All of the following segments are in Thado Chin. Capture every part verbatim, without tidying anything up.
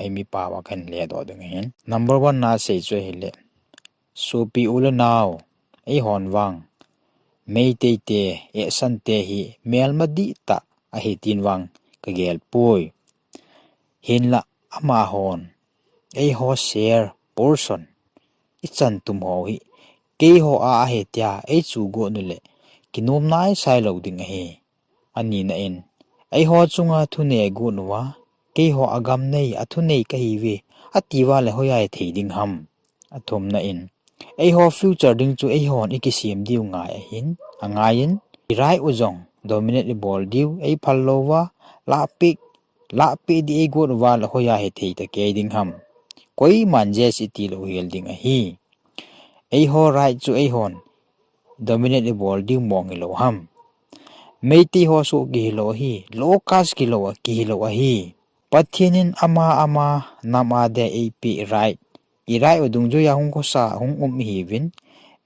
ei mipa va kan le do ding ahin. Number one na sei chu ahile, sopi u le nau, eihon vang Meitei te, Esan te hi melma dihtah ahi tin vang ka gel poi. Hinla amahon eiho share portion ichan tum ho hi keiho a ahi tia eichu got u le kinom nai sai lo ding ahi. Anina in, eiho chunga thunei got uva, keiho agam nei, athunei kahi ve, ati uva le hoiya hithei ding ham. Athumna in, eiho future ding chu eihon ikisem diu ngai ahin, angai in, i right u jong dominate ibol diu, eiphal louva, lahpeh, lahpeh ding eigot uva le hoiya hithei takei ding ham. Koiman yes iti lou hel ding ahi. Eiho right chu eihon dominate ibol diu mong hilou ham. Meitei ho soh kihi lou ahi, low caste kihi lou, kihi lou ahi. Pathen in ama ama nam a dia eipeh right, i right u dungjuiya hung khosa hung um ihiuvin,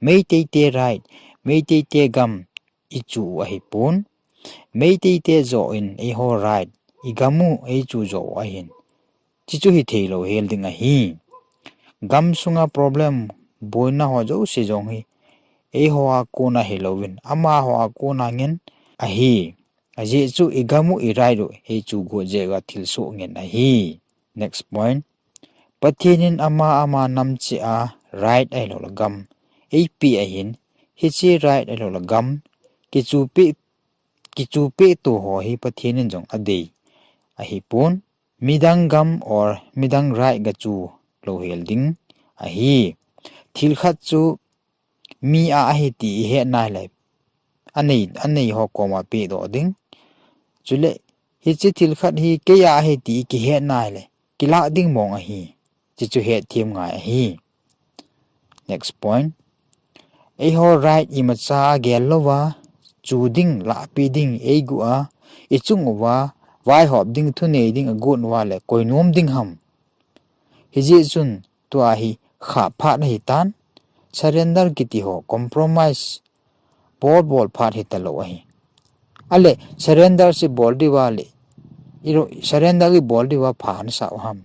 Meitei te right, Meitei te gam ichu u ahipon, Meitei te joh in eiho right, i gam u eichu joh u ahin. Chuchu hithei lou hel ding ahi. Gam sunga problem boina ho jouse jong hi eiho a kona hilouvin, amaho a kona ngen ahi. Ajeh chu i gam u i right u eichu got jeh uva thilsoh ngen ahi. Next point. Pathen in ama ama nam cheh a right ahilou le gam eipeh ahin, hiche right ahilou le gam kichu peh, kichu peh to ho hi Pathen in jong adei ahipon, midang gam or midang right gachu lou hel ding ahi. Thil khat chu mi a ahi ti ihet nai le, anei, anei ho koma peh doh ding. Chule, hiche thil khat hi kei a ahi ti ikihet nai le, kilah ding mong ahi. Chuchu hetthem ngai ahi. Next point. Eiho right imacha gel louva, chu ding, lahpeh ding, eigot a, ichung uva, vaihop ding, thunei ding, agot uva le, koi nom ding ham. Hijeh chun, tua hi khah phat ahitan, surrender kiti ho, compromise, bol bol phat hitalou ahi. Ale, surrender chu ibol diuva le, iro, surrender ibol diuva pha nasah u ham.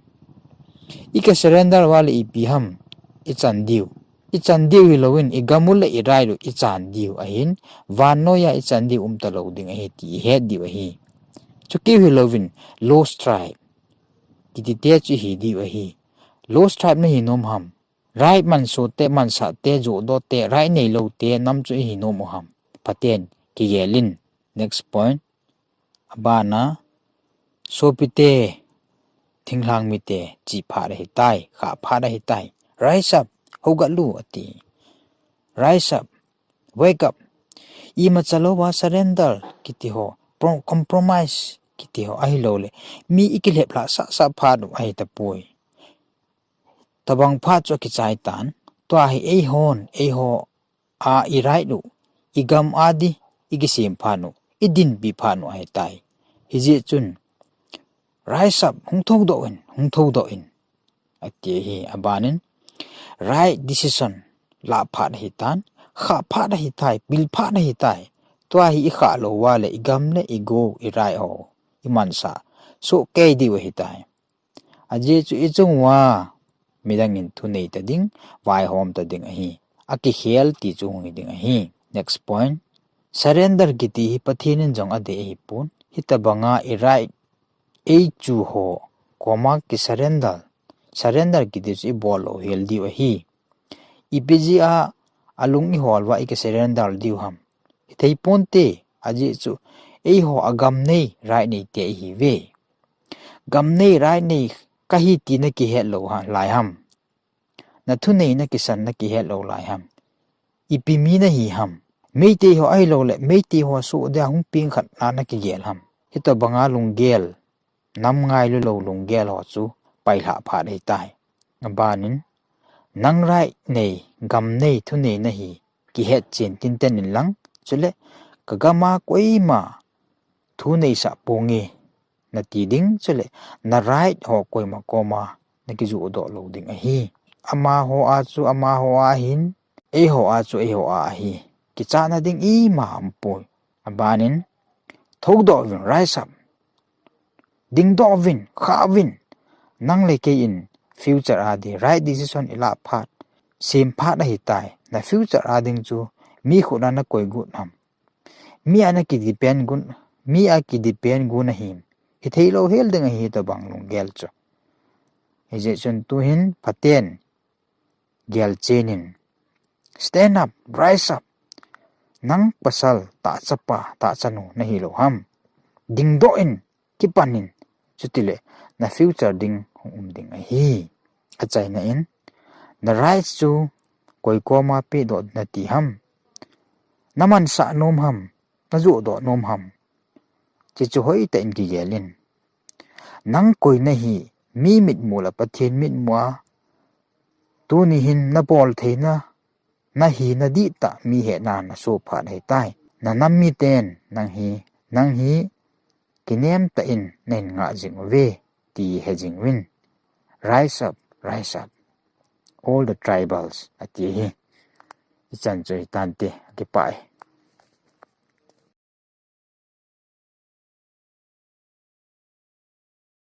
Ika surrender uva le ipi ham, ichan diu. Ichan diu hilouvin, i gam u le i right u ichan diu ahin, vannoiya ichan diu umtalou ding ahi ti ihet diu ahi. Chukeu hilouvin, lost tribe kiti te chu ihi diu ahi. Lost tribe nahi nom ham. Right manso te, mansah te, johdoh te, right neilou te, nam chu ihi nom u ham. Phaten kigel in. Next point. Abana, sopi te, thinglhang mite, chi phat ahitai, khah phat ahitai. Rise up, hougat lu ati. Rise up, wake up. Imacha louva surrender kiti ho, pro-, compromise kiti ho ahilou le, mi ikilhep lhah sah sah phat u ahitapoi. Tobang phat chu akichai tan, tua hi eihon, eiho a i right u, i gam a di, ikisem phat u, idinpi phat u ahitai. Hijeh chun, rise up, hung thoudoh in, hung thoudoh in, ati ahi. Abanin, right decision lah phat ahitan, khah phat ahitai, pil phat ahitai. Tua hi ikhah lou uva le, i gam le, i go, i right ho, i mansah soh kei diu ahitai. Ajeh chu ichung uva midang in thunei ta ding, vaihom ta ding ahi. Akikhel ti chu hung hi ding ahi. Next point. Surrender kiti hi Pathen in jong adei ahipon. Hitobanga i right eichu ho koma ki surrender. Surrender kiti chu ibol lou hel diu ahi. Ipi jeh a alung ihol uva iki surrender diu ham. Hithei ponte, ajeh chu eiho agam nei, right nei te ihiuve. Gam nei, right nei kahi ti nakihet lou ha, lai ham. Nathunei nakisan nakihet lou lai ham. Ipi mi nahi ham. Meitei ho ahilou le, Meitei ho soh dia hung peng khat na nakigel ham. Hitobanga lunggel, nam ngailu lou lunggel ho chu pailhah phat ahitai. Abanin, nang right nei, gam nei, thunei nahi, kihet chen tinten in lang, chule, ka gam a koima thu neisah ponge, nati ding, chule, na right ho koima koma nakijoh doh lou ding ahi. Amaho a chu, amaho a ahin, eiho a chu, eiho a ahi. Kichatna ding ima umpoi. Abanin, thoudoh uvin, rise up. Dingdoh uvin, khah uvin. Nang le kei in future a di right decision i lah phat, sem phat ahi tai. Na future a ding chu mi khut a na koi got ham? Mi a na ki depend got, mi a ki depend got na him? Hi thei lou hel ding ahi tabang lunggel chu. Hijeh chun tuhin phaten gel chen in, stand up, rise up. Nang pasal, tahchapa, tahchanu na hi lou ham? Dingdoh in, kipan in, chutile na future ding hung um ding ahi. Achaina in, na rights chu koi koma pedoh na ti ham? Na mansah nom ham? Na johdoh nom ham? Chuchu hoitah in kigel in. Nang koi na hi, mi mitmu le Pathen mitmu a tuni hin na bol theina, na hina dihtah mi hetna na soh phat ahi tai. Na nam miten nang hi, nang hi kinem tah in na hin ngah jing uve ti he jing uvin. Rise up, rise up, all the tribals, ati ahi. Ichan chu hitante, kipah e.